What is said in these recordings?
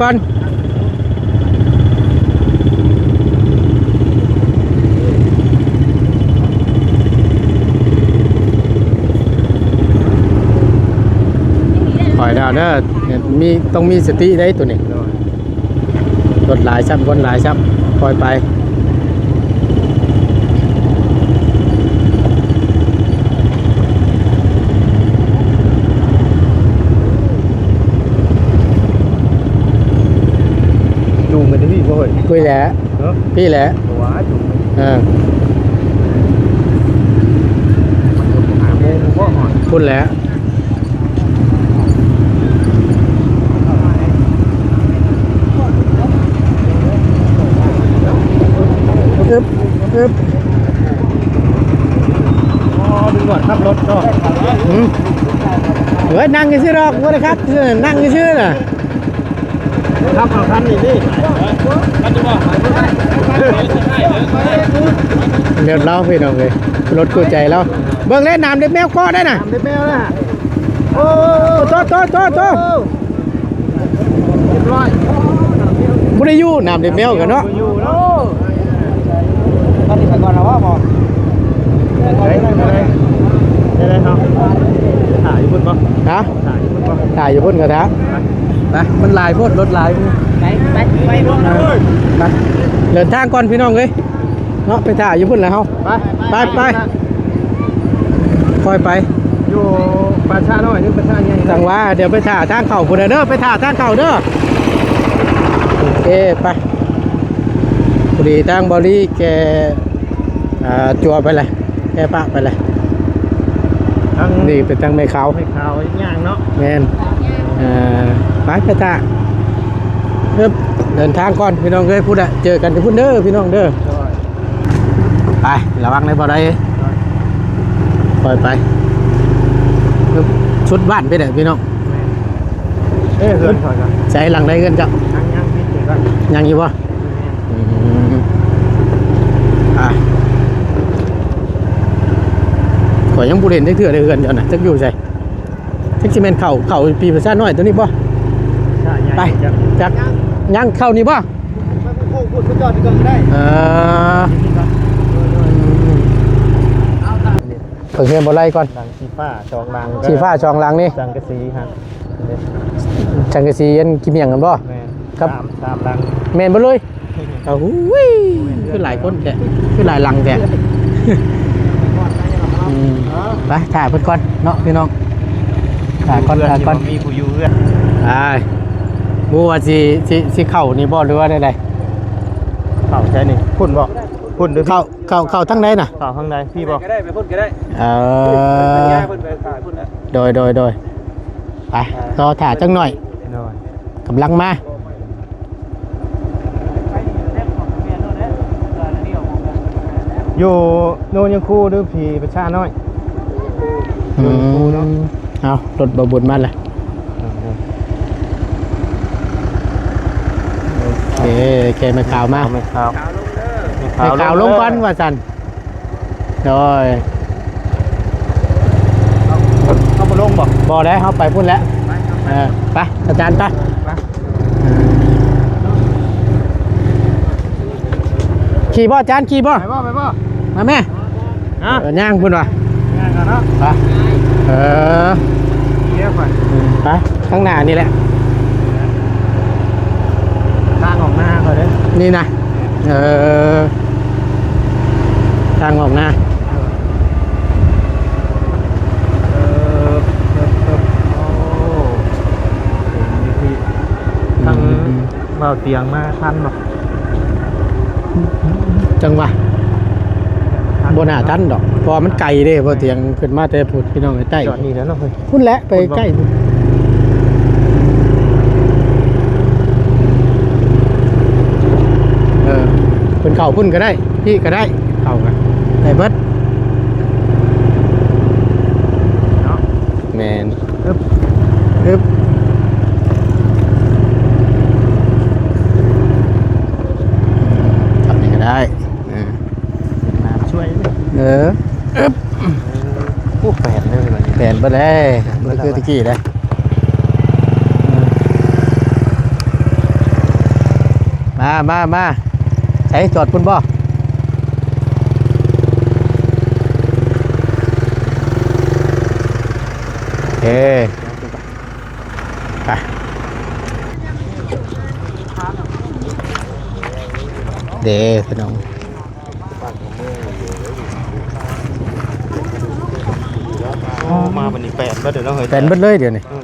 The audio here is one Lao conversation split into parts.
ກ່ອນ. ຄ່ອຍແລ້ວເດີ ມີ ຕ້ອງມີສະຕິໄດ໋ໂຕນີ້. ໂດຍ. ລົດຫຼາຍຊ້ຳ ຄົນຫຼາຍຊ້ຳ ຄ່ອຍໄປ. ຈູງໄປທີ່ພີ້ບໍ່ເຮີ້ຍ? ພີ້ແຫຼະ ເນາະ ພີ້ແຫຼະ ບໍ່ວ່າຈູງ. ເອີ ມັນກໍຫາໂມງບໍ່ຮອດ ພຸ້ນແຫຼະ. ອຶບ ອຶບ ອໍ ຕຳຫຼວດຂັບລົດເນາະ. ຫືມ ເອີຍ ນັ່ງຊື່ໆດອກ ບໍ່ໄດ້ຂັບ ນັ່ງຊື່ໆນະ. ຂັບເອົາຄັນນີ້ຕິ ຮຽບຮ້ອຍພີ່ນ້ອງເອີຍ ລົດຄູ່ໃຈລາວ. ເບິ່ງແລ້ວ ໜາມເລັບແມວເກາະໄດ້ນະ ໜາມເລັບແມວນະ. ໂອ້ ໂຕ ໂຕ ໂຕ ໂຕ ຮຽບຮ້ອຍ ບໍ່ໄດ້ຢູ່ ໜາມເລັບແມວກັນເນາະ. ໄດ້ ໄດ້ ໄດ້ເນາະ ຖ້າຢູ່ພຸ້ນບໍ່? ຮະ? ຖ້າຢູ່ພຸ້ນບໍ່? ຖ້າຢູ່ພຸ້ນກໍຖ້າ ໄປ ໄປ ມັນຫຼາຍໂພດ ລົດຫຼາຍ. ໄປ ໄປ ໄປ ໄປ ເດີນທາງກ່ອນພີ່ນ້ອງເອີຍເນາະ ໄປຖ້າຢູ່ພຸ້ນແຫຼະເຮົາ. ໄປ ໄປ ໄປ ຄ່ອຍໄປ ຢູ່ປ່າຊ້ານ້ອຍ ຫຼືປ່າຊ້າໃຫຍ່? ຈັ່ງຫວະ ດຽວໄປຖ້າທາງເຂົ້າພຸ້ນເດີ ໄປຖ້າທາງເຂົ້າເດີ. ໂອເຄ ໄປ. ພໍດີທາງເບົາລີແກ່ ອ່າ ຈົວໄປແຫຼະ ແກ່ປະໄປແຫຼະ. ທາງນີ້ເປັນທາງແມ່ຂາວ ແມ່ຂາວຍ່າງເນາະ. ແມ່ນ ອ່າ ໄປ ໄປຖ້າ ເອີບ ເດີນທາງກ່ອນພີ່ນ້ອງເອີຍ. ພຸ້ນແຫຼະ ເຈີກັນຢູ່ພຸ້ນເດີພີ່ນ້ອງເດີ. ໂດຍ. ໄປ ລະວັງເດີ ບໍ່ໄດ້ ໂດຍ ຄ່ອຍໄປ. ສຸດບ້ານໄປເດີ້ພີ່ນ້ອງ. ແມ່ນ. ເອີ ເຮືອນຂ້ອຍກໍ ໃສ ຫຼັງໃດເຮືອນເຈົ້າ? ຍັງ ຍັງ ຍັງຢູ່ບໍ່? ແມ່ນ. ອືມ ອ່າ ຂ້ອຍຍັງບໍ່ເຫັນຈັກເທື່ອເດ້ເຮືອນເຈົ້ານະ ຈັກຢູ່ໃສ? ຈັກຊິແມ່ນເຂົ້າ ເຂົ້າປີປາສາດນ້ອຍຕົວນີ້ບໍ່? ໄປ ຈັກ ຍັງເຂົ້ານີ້ບໍ່? ໄປພຸ້ນ ພຸ້ນ ພຸ້ນ ຈອດຢູ່ກ່ອນກໍໄດ້. ເອີ ເບິ່ງເຮືອນບໍ່ໄລ່ກ່ອນ. ຫຼັງສີຟ້າສອງຫຼັງ ສີຟ້າສອງຫຼັງນີ້ ສັງກະສີຫັ້ນ ສັງກະສີອັນຂີ້ໝ້ຽງຫັ້ນບໍ່? ແມ່ນ. ຄັບ ສາມ ສາມຫຼັງ ແມ່ນເບິດເລີຍ. ໂອ້ໂຫ ຄືຫຼາຍຄົນແທ້ ຄືຫຼາຍຫຼັງແທ້. ອືມ ໄປຖ້າເພິ່ນກ່ອນເນາະພີ່ນ້ອງ ຖ້າກ່ອນ ຖ້າກ່ອນ ມີຜູ້ຢູ່ເຮືອນ. ອ້າຍ ບໍ່ວ່າຊິ ຊິ ຊິເຂົ້ານີ້ບໍ່ ຫຼືວ່າແນວໃດ? ເຂົ້າໃສນີ້? ພຸ້ນບໍ່? ພຸ້ນຫຼື ເຂົ້າ ເຂົ້າ ເຂົ້າທາງໃດນະ? ເຂົ້າທາງໃດ? ພີ້ບໍ່? ໄປພຸ້ນກໍໄດ້ ໄປພຸ້ນກໍໄດ້. ເອີ ໄປທາງຍາເພິ່ນໄປຂາຍພຸ້ນແຫຼະ. ໂດຍ ໂດຍ ໂດຍ. ໄປ ອ່າ ລໍຖ້າຈັກໜ້ອຍ. ໂດຍ. ກຳລັງມາ. ຢູ່ໂນນຍາຄູ ຫຼືຜີປະຊານ້ອຍ? ອືມ ຢູ່ໂນນຍາຄູເນາະ. ເອົາ ລົດບ່າວບຸນມາລະ. ໂອເຄ ແຂກແມ່ຂາວມາ ແມ່ຂາວ ແມ່ຂາວລົງກ່ອນວ່າຊັ້ນ. ໂດຍ. ເຮົາ ເຮົາບໍ່ລົງບໍ່? ບໍ່ແລ້ວ ເຮົາໄປພຸ້ນແຫຼະ. ໄປ ເອີ ໄປ ອາຈານໄປ. ໄປ ຂີ່ບໍ່ ຈານຂີ່ບໍ່? ໄປບໍ່ ໄປບໍ່? ມາແມ່. ຮະ? ເອີ ຍ່າງພຸ້ນວ່າ ຍ່າງກ່ອນເນາະ. ໄປ ເອີ ເອີ ໄປ ຂ້າງໜ້ານີ້ແຫຼະ ທາງອອກນາເຂົາເດ້ ນີ້ນະ. ເອີ ທາງອອກນາ. ເອີ ໂອ້ ເປັນຢູ່ທີ່ ທາງ ອືມ ບ່າວຕຽງມາທັນບໍ່? ຈັ່ງຫວະ ບໍ່ໜ້າທັນດອກ ເພາະວ່າມັນໄກເດ້. ບ່າວຕຽງຂຶ້ນມາແຕ່ພຸ້ນ ພີ່ນ້ອງເອີຍ ໃຕ້ ຈອດນີ້ແຫຼະເນາະເຮີ້ຍ. ພຸ້ນແຫຼະ ໄປໃກ້ພຸ້ນ. ເອີ ເພິ່ນເຂົ້າພຸ້ນກໍໄດ້ ພີ້ກໍໄດ້ ເຂົ້າກໍໄດ້ເບິດເນາະ. ແມ່ນ. ອຶບ ອຶບ ທຳນີ້ກໍໄດ້. ເອີ ນ້ຳຊ່ວຍ ເອີ ອຶບ ໂອ້ ແປນເລີຍ ແປນເບິດແລ້ວ ບໍ່ຄືຕະກີ້ເດ້. ມາ ມາ ມາ ໃສ ຈອດພຸ້ນບໍ່? ເອີ ໄປ ເດ້ພີ່ນ້ອງ. ໂອ້ ມາບັດນີ້ແປນເບິດເລີຍເນາະເຮີ້ຍ ແປນເບິດເລີຍດຽວນີ້. ເອີ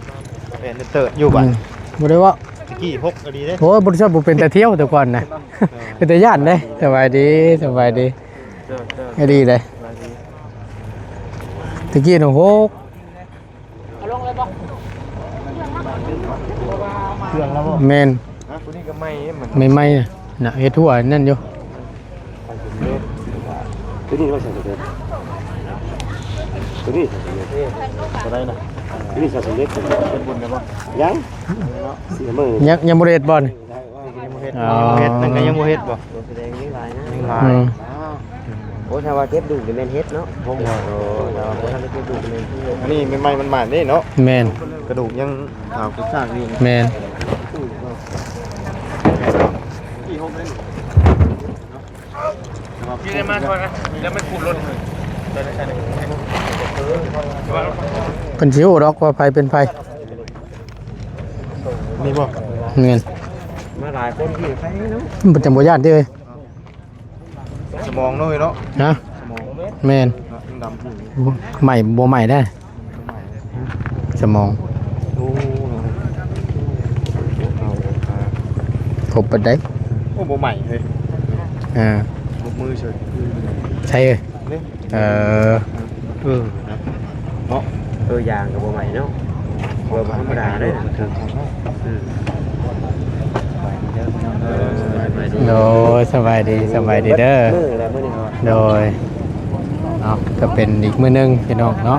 ແປນເຕີດຢູ່ບັດ ອືມ ບໍ່ໄດ້ເວົ້າ ຕະກີ້ຫົກອີ່ຫຼີເດ້. ໂອ້ຍ ບໍ່ໄດ້ ບໍ່ເປັນຕາທ່ຽວແຕ່ກ່ອນນະ ເອີ ເປັນຕາຢ້ານເດ້. ສະບາຍດີ ສະບາຍດີ ເອີ ດີເດ້ ສະບາຍດີ. ຕະກີ້ນະຫົກ ເຄື່ອງແລ້ວບໍ່? ແມ່ນ ຮະ? ຕົວນີ້ກໍໃໝ່ເດ້ ໃໝ່ໆນະ ເຮັດຫົວນັ້ນຢູ່. ຕົວນີ້ວ່າໃສ່ຕົວໃດ? ຕົວນີ້ໃສ່ຕົວໃດ? ຕົວໃດນະ? ຕົວນີ້ໃສ່ຕົວເລັກ ເຮັດບຸນໄດ້ບໍ່? ຍັງ ເສຍມື້ ຍັງ ຍັງບໍ່ໄດ້ເຮັດບໍ່ນີ້? ຍັງບໍ່ເຮັດ ອໍ ຍັງບໍ່ເຮັດ ນັ້ນກໍຍັງບໍ່ເຮັດບໍ່? ແສດງຍັງຫຼາຍນະ ຍັງຫຼາຍ ອືມ. ໂອ້ ຖ້າວ່າເກັບດູກນີ້ແມ່ນເຮັດເນາະ ໂອ້ ໂອ້ ຖ້າວ່າເກັບດູກນີ້ແມ່ນເຮັດ. ອັນນີ້ໃໝ່ໆ ມັນໝານເດ້ເນາະ. ແມ່ນ ກະດູກຍັງຂາວກະຊາກຢູ່. ແມ່ນ ຢູ່ໃນມາກ່ອນນະ ແລ້ວມັນຂູດລົດ ເພິ່ນຊິຮູ້ດອກວ່າໃຜເປັນໃຜ. ນີ້ບໍ່? ແມ່ນ ມາຫຼາຍຄົນທີ່ໃຜເນາະ ມັນຈັ່ງບໍ່ຢ້ານເດ້ເອີຍ. ສະໝອງເນາະເອີຍເນາະ ຮະ? ສະໝອງ ແມ່ນ ເນາະ ຍັງດຳຢູ່ ໃໝ່ບໍ່ໃໝ່ໄດ໋ ສະໝອງ. ໂອ້ ຄົບປານໃດ? ໂອ້ ບໍ່ໃໝ່ເລີຍ ອ່າ ຄົບມືເສີຍ ໃສເອີຍ? ນີ້ ເອີ ເອີ ເນາະ ເອີ ຢາງກໍບໍ່ໃໝ່ເນາະ ບໍ່ ບໍ່ທຳມະດາເດ້. ອືມ ໂດຍ ສະບາຍດີ ສະບາຍດີເດີ ມື້ແລ້ວມື້ນີ້ ໂດຍ ເອົາ ກໍເປັນອີກມື້ໜຶ່ງພີ່ນ້ອງເນາະ.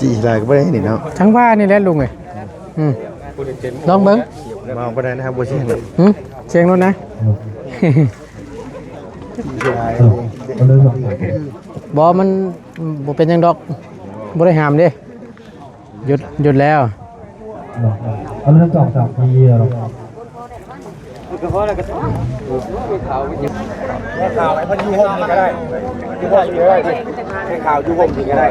ຈີ່ຫຼາຍກໍບໍ່ໄດ້ນີ້ເນາະ. ຈັ່ງວ່ານີ້ແຫຼະລຸງເອີຍ. ອືມ ລອງເບິ່ງ. ເວົ້າບໍ່ໄດ້ນະ ບໍ່ສຽງດອກ. ຫຶ ສຽງໂລດນະ. ບໍ່ ມັນບໍ່ເປັນຫຍັງດອກ ບໍ່ໄດ້ຫ້າມເດ້. ຢຸດ ຢຸດແລ້ວ. ເອົາເລື່ອງສອງສາມປີແລ້ວ. ເອົາໄວ້ເພິ່ນຢູ່ຮົ່ມນີ້ກໍໄດ້ ຢູ່ຮົ່ມນີ້ກໍໄດ້ ໃຫ້ຂ່າວຢູ່ຮົ່ມນີ້ກໍໄດ້.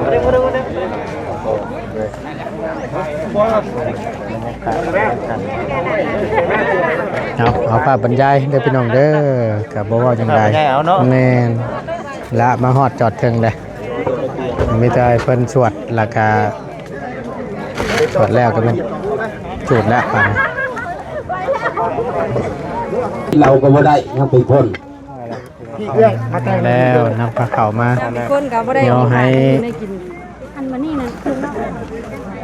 ເອົາ ເອົາພາບບັນຍາຍເດີພີ່ນ້ອງເດີ ກໍບໍ່ເວົ້າຫຍັງຫຼາຍ. ບັນຍາຍເອົາເນາະ. ແມ່ນ ລະມາຮອດຈອດເຖິງເດ້ ມີແຕ່ເພິ່ນສວດ ແລ້ວກະສວດແລ້ວກໍແມ່ນຈູດແລ້ວ. ເຮົາກໍບໍ່ໄດ້ ຍັງເປັນຄົນ ແລ້ວນຳພາເຂົ້າມາ ເຮົາມີຄົນກໍບໍ່ໄດ້ ດຽວໃຫ້ ອັນມານີ້ນະ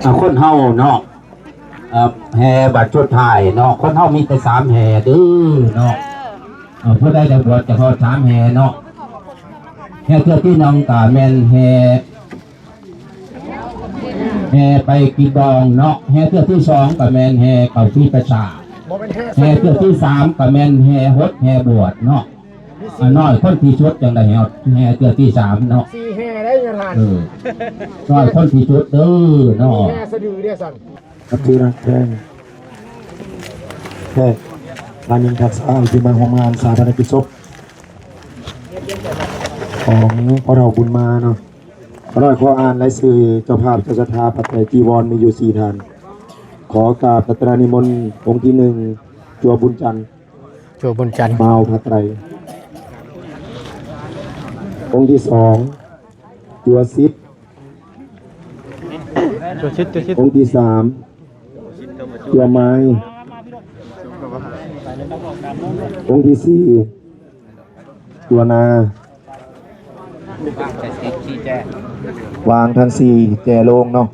ເອົາ ຄົນເຮົາເນາະ ເອີ ແຫ່ບາດສຸດທ້າຍເນາະ ຄົນເຮົາມີແຕ່ສາມແຫ່ເດີເນາະ. ເອີ ຜູ້ໃດໄດ້ບວດຈະຮອດສາມແຫ່ເນາະ. ແຫ່ເທື່ອທີໜຶ່ງກະແມ່ນແຫ່ ແຫ່ໄປກິນດອງເນາະ ແຫ່ເທື່ອທີສອງກໍແມ່ນແຫ່ເຂົ້າສີປະສາດ ແຫ່ເທື່ອທີສາມກໍແມ່ນແຫ່ຫົດແຫ່ບວດເນາະ. ອາ ນ້ອຍຄົນທີ່ສຸດຈັ່ງໄດ້ແຫ່ ແຫ່ເທື່ອທີສາມເນາະ ສີ່ແຫ່ໄດ້ຍາທ່ານ. ເອີ ນ້ອຍຄົນທີ່ສຸດເດີເນາະ ແຫ່ສະດືເດ້ຊັ້ນ. ກັບທີ່ຮັກແພງ ແຂກລາວຍິງທັກສາທີ່ມາຮ່ວມງານຊາປະນະກິດສົບຂອງພໍ່ເຖົ້າບຸນມາເນາະ. ຂ້ານ້ອຍຂໍອ່ານລາຍຊື່ເຈົ້າພາບເຈົ້າສັດທາ ປັດໄຕຈີວອນມີຢູ່ສີ່ທ່ານ. ຂໍກາບລັດຕະນານິມົນອົງທີໜຶ່ງ ຈົວບຸນຈັນ ຈົວບຸນຈັນ ມາວພາໄຕ. ອົງທີສອງ ຈົວສິດ ຈົວສິດ ຈົວສິດ. ອົງທີສາມ ຈົວໄມ້. ອົງທີສີ່ ຕົວນາ ວາງທັງສີ່ແຈໂລງເນາະ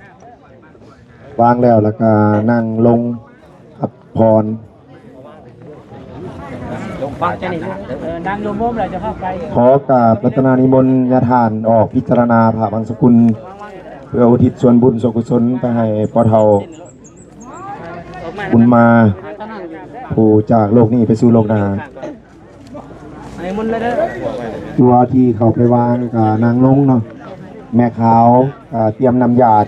ວາງແລ້ວ ແລ້ວກະນັ່ງລົງຮັບພອນ. ຂໍກາບລັດຕະນານິມົນຍາທ່ານອອກພິຈາລະນາພະບັງສະກຸນ ເພື່ອອຸທິດສ່ວນບຸນສ່ວນກຸສົນໄປໃຫ້ພໍ່ເຖົ້າບຸນມາ ຜູ້ຈາກໂລກນີ້ໄປສູ່ໂລກໜ້າ. ຕົວທີ່ເຂົ້າໄປວາງກະນັ່ງລົງເນາະ ແມ່ຂາວກະຕຽມນ້ຳຢາດ.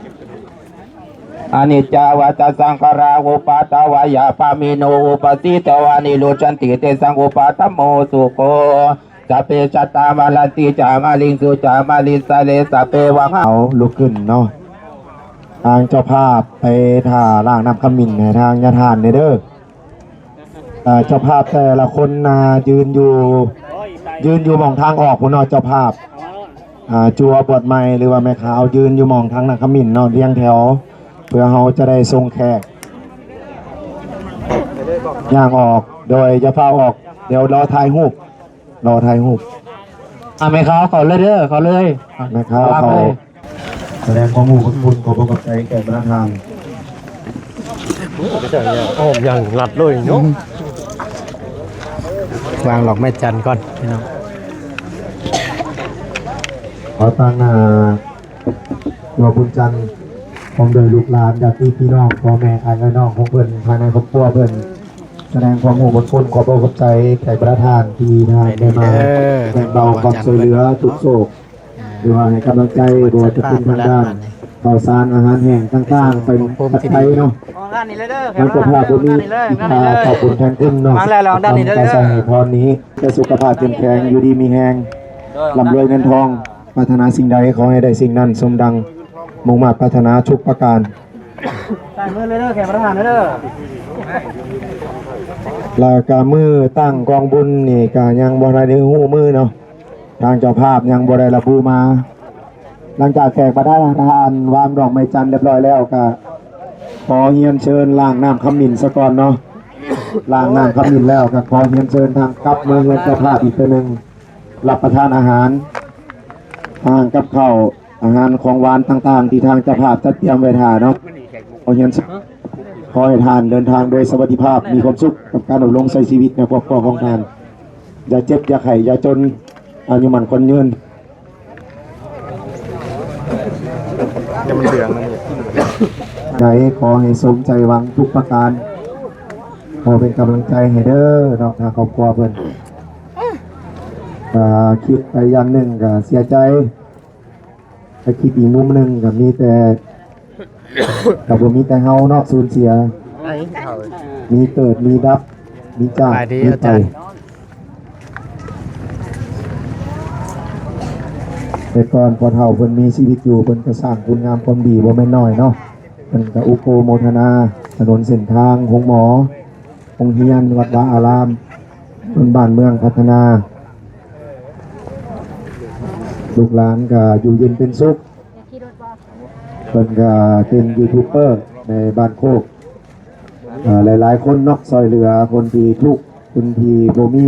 ອະນິດຈາວັດຕະສັງຂາຣາ ອຸປັດຖະວາຍາປະເມໂນ ອຸປະສິດຕະວາ ນິໂຣດສັນຕິ ເຕສັງ ອຸປະຖະໂມ ສຸໂຂ ສັບເພ ສັດຕາ ມະລະຕິ ຈາ ມະລິງ ສຸ ຈາ ມະລິງ ສະເລ ສັບເພ ວັງ ເອົາລຸກຂຶ້ນເນາະ. ທາງເຈົ້າພາບໄປຖ້າລ້າງນ້ຳຂະມິ້ນໃຫ້ທາງຍາທ່ານແດ່ເດີ. ເອີ ເຈົ້າພາບແຕ່ລະຄົນນະ ຢືນຢູ່ ຢືນຢູ່ໝ່ອງທາງອອກພຸ້ນເນາະ ເຈົ້າພາບ. ອາ ຈົວບວດໃໝ່ ຫຼືວ່າແມ່ຂາວ ຢືນຢູ່ໝ່ອງທາງນ້ຳຂະມິ້ນເນາະ ລຽງແຖວ ເພື່ອເຮົາຈະໄດ້ສົ່ງແຂກຍ່າງອອກ ໂດຍຢ່າຟ້າວອອກ ດຽວລໍຖ່າຍຮູບ ລໍຖ່າຍຮູບ. ອາ ແມ່ຂາວເຂົ້າເລີຍເດີ ເຂົ້າເລີຍ ແມ່ຂາວເຂົ້າ ສະແດງຄວາມຮູ້ບຸນຄຸນ ຂອບອົກຂອບໃຈແກ່ພະນະທ່ານ. ອ້ອມຢ່າງລັດເລີຍເນາະ. ວາງດອກໄມ້ຈັນກ່ອນພີ່ນ້ອງ. ຂໍຕັ້ງໜ້າ ຫຼວງບຸນຈັນ ພ້ອມດ້ວຍລູກຫຼານ ຍາດຕິພີ່ນ້ອງ ພໍ່ແມ່ ອ້າຍເອື້ອຍນ້ອງຂອງເພິ່ນ ພາຍໃນຄອບຄົວເພິ່ນ ສະແດງຄວາມຮູ້ບຸນຄຸນ ຂອບອົກຂອບໃຈແຂກປະທານທີ່ທ່ານໄດ້ມາແບ່ງເບົາຄວາມຊ່ວຍເຫຼືອທຸກໂສກ ຫຼືວ່າໃຫ້ກຳລັງໃຈ ບໍ່ວ່າຈະເປັນທາງດ້ານເຂົ້າສານ ອາຫານແຫ້ງຕ່າງໆ ໄປປັດໄທເນາະ. ທາງເຈົ້າພາບບໍ່ມີ ອີກ ຂອບຄຸນແທນຄຸນເນາະ ການໃສ່ພອນນີ້ ແຕ່ສຸຂະພາບເຂັ້ມແຂງ ຢູ່ດີມີແຮງ ລ່ຳລວຍເງິນທອງ ປາດຖະໜາສິ່ງໃດ ຂໍໃຫ້ໄດ້ສິ່ງນັ້ນ ສົມດັ່ງມຸ່ງມາດປາດຖະໜາທຸກປະການ. ໃສ່ມືເລີຍເດີ ແຂກປະທານເດີ. ແລ້ວກະມື້ຕັ້ງກອງບຸນນີ້ກະຍັງບໍ່ທັນໄດ້ຮູ້ມື້ເນາະ ທາງເຈົ້າພາບຍັງບໍ່ໄດ້ລະບຸມາ. ຫຼັງຈາກແຂກປະທານວາງດອກໄມ້ຈັນຮຽບຮ້ອຍແລ້ວ ກະຂໍຮຽນເຊີນລ້າງນ້ຳຂະມິ້ນສາກ່ອນເນາະ. ລ້າງນ້ຳຂະມິ້ນແລ້ວ ກະຂໍຮຽນເຊີນທາງກັບມາເຮືອນເຈົ້າພາບອີກເທື່ອໜຶ່ງ ຮັບປະທານອາຫານ ອາຫານກັບເຂົ້າ ອາຫານຂອງຫວານຕ່າງໆ ທີ່ທາງເຈົ້າພາບຈັດຕຽມໄວ້ຖ້າເນາະ. ຂໍຮຽນ ຂໍໃຫ້ທ່ານເດີນທາງໂດຍສະຫວັດດີພາບ ມີຄວາມສຸກກັບການດຳລົງໃຊ້ຊີວິດໃນຄອບຄົວຂອງທ່ານ. ຢ່າເຈັບ ຢ່າໄຂ້ ຢ່າຈົນ ອາຍຸໝັ້ນຂວັນຍືນ. ຈະມັນເຫຼືອງນຳ ໃດ ຂໍໃຫ້ສົມໃຈຫວັງທຸກປະການ. ຂໍເປັນກຳລັງໃຈໃຫ້ເດີເນາະ ທາງຄອບຄົວເພິ່ນ. ກະຄິດໄປຢ່າງໜຶ່ງກະເສຍໃຈ, ແຕ່ຄິດອີກມຸມໜຶ່ງກໍມີແຕ່ ກໍບໍ່ມີແຕ່ເຮົາເນາະສູນເສຍ, ມີເກີດ ມີດັບ ມີຈາກ ສະບາຍດີ ມີໄປ. ອາຈານ ແຕ່ກ່ອນພໍ່ເຖົ້າເພິ່ນມີຊີວິດຢູ່ ເພິ່ນກໍສ້າງຄຸນງາມຄວາມດີບໍ່ແມ່ນໜ້ອຍເນາະ. ເພິ່ນກໍອະນຸໂມທະນາ ຖະໜົນເສັ້ນທາງ, ໂຮງໝໍ, ໂຮງຮຽນ, ວັດວາອາລາມ, ເພິ່ນບ້ານເມືອງພັດທະນາ. ລູກຫຼານກໍຢູ່ເຢັນເປັນສຸກ. ເພິ່ນກໍເປັນຢູທູບເບີໃນບ້ານໂຄກ. ເອີ ຫຼາຍໆຄົນເນາະ ຊ່ອຍເຫຼືອຄົນທີ່ທຸກ ຄົນທີ່ບໍ່ມີ.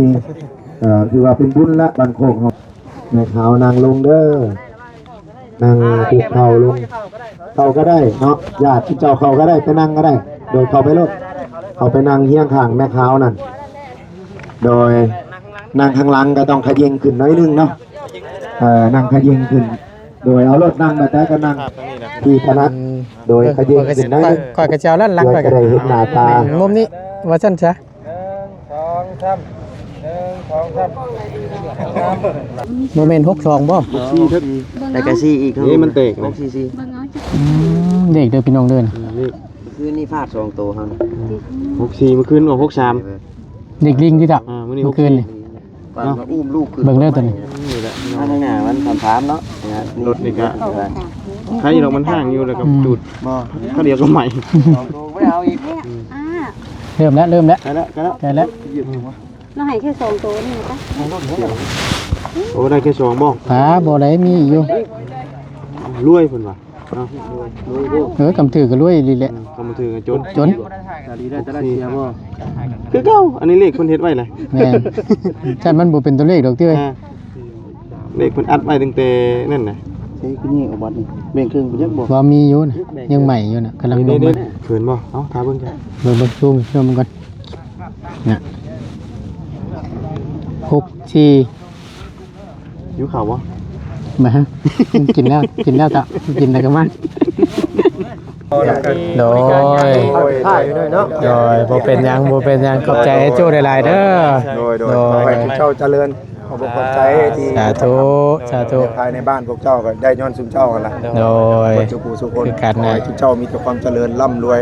ເອີ ຖືວ່າເປັນບຸນລະ ບ້ານໂຄກເຮົາ. ແມ່ຂາວນັ່ງລົງເດີ, ນັ່ງຄຸກເຂົ່າລົງ. ເຂົ້າກໍໄດ້ເນາະ, ຍາດເຈົ້າເຂົ້າກໍໄດ້, ໄປນັ່ງກໍໄດ້. ໂດຍເຂົ້າໄປໂລດ, ເຂົ້າໄປນັ່ງຮຽງຂ້າງແມ່ຂາວນັ້ນ. ໂດຍນັ່ງຂ້າງຫຼັງກໍຕ້ອງຂະເຫຍີ້ງຂຶ້ນໜ້ອຍໜຶ່ງເນາະ. ເອີ ນັ່ງຂະເຫຍົງຂຶ້ນ ໂດຍເອົາລົດນັ່ງແບບໃດກໍນັ່ງທີ່ຖະໜັດ ໂດຍຂະເຫຍົງຂຶ້ນໜ້ອຍໜຶ່ງ ຂ້ອຍກໍຊິເອົາດ້ານຫຼັງ ຂ້ອຍກໍໄດ້ເຫັນໜ້າຕາ ມຸມນີ້ວ່າຊັ້ນຊະ. ໜຶ່ງ ສອງ ສາມ ໜຶ່ງ ສອງ ສາມ ບໍ່ແມ່ນ ຫົກສອງ ບໍ່? ສີ່ເຖິກ ແລ້ວກໍສີ່ອີກ ນີ້ມັນແຕກ ຫົກສີ່ສີ່ ອືມ ເດັກເດີພີ່ນ້ອງເດີ ຄືນນີ້ພາດສອງໂຕເຮົາ ຫົກສີ່ ມື້ຄືນອອກ ຫົກສາມ ເດັກລິງທີ່ດະ ອ່າ ມື້ນີ້ ມື້ຄືນນີ້ ເນາະ ມາອຸ້ມລູກຂຶ້ນ ເບິ່ງເດີຕົວນີ້ ນີ້ແຫຼະ ທາງໜ້າມັນສາມສາມເນາະ ລົດນີ້ກະ ໃຄດອກ ມັນຫ່າງຢູ່ ແລ້ວກໍ ອືມ ຈູດ ບໍ່ ຄາວດຽວກໍໄໝ້ ສອງໂຕບໍ່ໄດ້ເອົາອີກ ອ່າ ເລີ່ມແລ້ວ ເລີ່ມແລ້ວ ໃກ້ແລ້ວ ໃກ້ແລ້ວ ໃກ້ແລ້ວ ລາວໃຫ້ແຄ່ສອງໂຕນີ້ນະ ໂອ້ ໄດ້ແຄ່ສອງບໍ່ ອ່າ ບໍ່ໄດ້ ມີຢູ່ ລວຍເພິ່ນວ່າ ເອີ ຄຳຖືກກໍລວຍອີ່ຫຼີແຫຼະ ເອີ ຄຳຖືກກໍຈົນ ຈົນ ຕາດີໄດ້ຕາໄດ້ເສຍບໍ່ ຄືເກົ່າ ອັນນີ້ເລກເພິ່ນເຮັດໄວ້ແຫຼະ ແມ່ນ ຊັ້ນມັນບໍ່ເປັນຕົວເລກດອກຕິເອີຍ ອ່າ ເລກເພິ່ນອັດໄວ້ຕັ້ງແຕ່ນັ້ນນະ ເອີ ຄືນີ້ເອົາບັດນີ້ ແບ່ງເຄິ່ງໄປຈັກບໍ່ ວ່າມີຢູ່ນະ ຍັງໃໝ່ຢູ່ນະ ກຳລັງລົງມາ ເຂີນບໍ່ ເອົາ ຖ້າເບິ່ງ ເບິ່ງ ເບິ່ງ ຊູມ ຊູມເບິ່ງກ່ອນ ນະ ຫົກສີ່ ຫິວເຂົ້າບໍ່? ມາ ກິນແລ້ວ ກິນແລ້ວຕະ ກິນແລ້ວກໍມາ ໂດຍ ຖ່າຍຢູ່ເດີເນາະ ໂດຍ ບໍ່ເປັນຫຍັງ ບໍ່ເປັນຫຍັງ ຂອບໃຈອ້າຍໂຈ້ຫຼາຍໆເດີ ໂດຍ ໂດຍ ໂດຍ ຂໍໃຫ້ເຈົ້າຈະເລີນ ຂອບອົກຂອບໃຈທີ່ ສາທຸ ສາທຸ ພາຍໃນບ້ານພວກເຈົ້າກໍໄດ້ຍ້ອນຊຸມເຈົ້າຫັ້ນລະ ໂດຍ ທຸກຜູ້ທຸກຄົນ ຄືກັນນະ ຂໍໃຫ້ຊຸມເຈົ້າມີແຕ່ຄວາມຈະເລີນ ລ່ຳລວຍ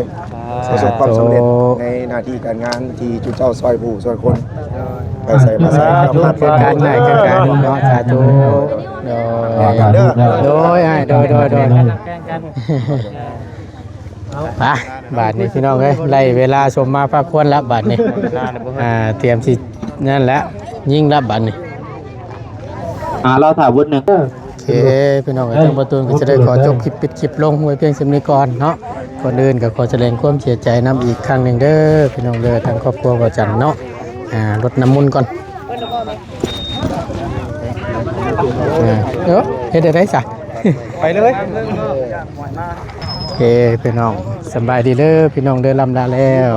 ປະສົບຄວາມສຳເລັດ ສາທຸ ໃນໜ້າທີ່ການງານທີ່ຈຸເຈົ້າຊ່ອຍຜູ້ຊ່ວຍຄົນ ໄປໃສມາໃສ ສາທຸ ຄືກັນ ຄືກັນເນາະ ສາທຸ ໂດຍ ໂດຍ ອ້າຍ ໂດຍ ໂດຍ ໂດຍ ໄປ ບາດນີ້ພີ່ນ້ອງເອີຍ ໄດ້ເວລາສົມມາພາຄວນລະບາດນີ້ ອ່າ ຕຽມຊິນັ້ນລະ ຍິງລະບາດນີ້ ອ່າ ລໍຖ້າວຶດໜຶ່ງ ໂອເຄ ພີ່ນ້ອງເອີຍ ທາງບ່າວຕູນກໍຈະໄດ້ຂໍຈົບຄລິບ ປິດຄລິບລົງໄວ້ພຽງສ່ຳນີ້ກ່ອນເນາະ ກ່ອນອື່ນກໍຂໍສະແດງຄວາມເສຍໃຈນຳອີກຄັ້ງໜຶ່ງເດີ ພີ່ນ້ອງເດີ ທາງຄອບຄົວບ່າວຈັນເນາະ ອ່າ ລົດນ້ຳມົນກ່ອນ ອ່າ ເອີ ເຮັດໄດ້ໃດຊະ ໄປເລີຍ ເອີ ພີ່ນ້ອງ ສະບາຍດີເດີ ພີ່ນ້ອງເດີ ລ່ຳລາແລ້ວ.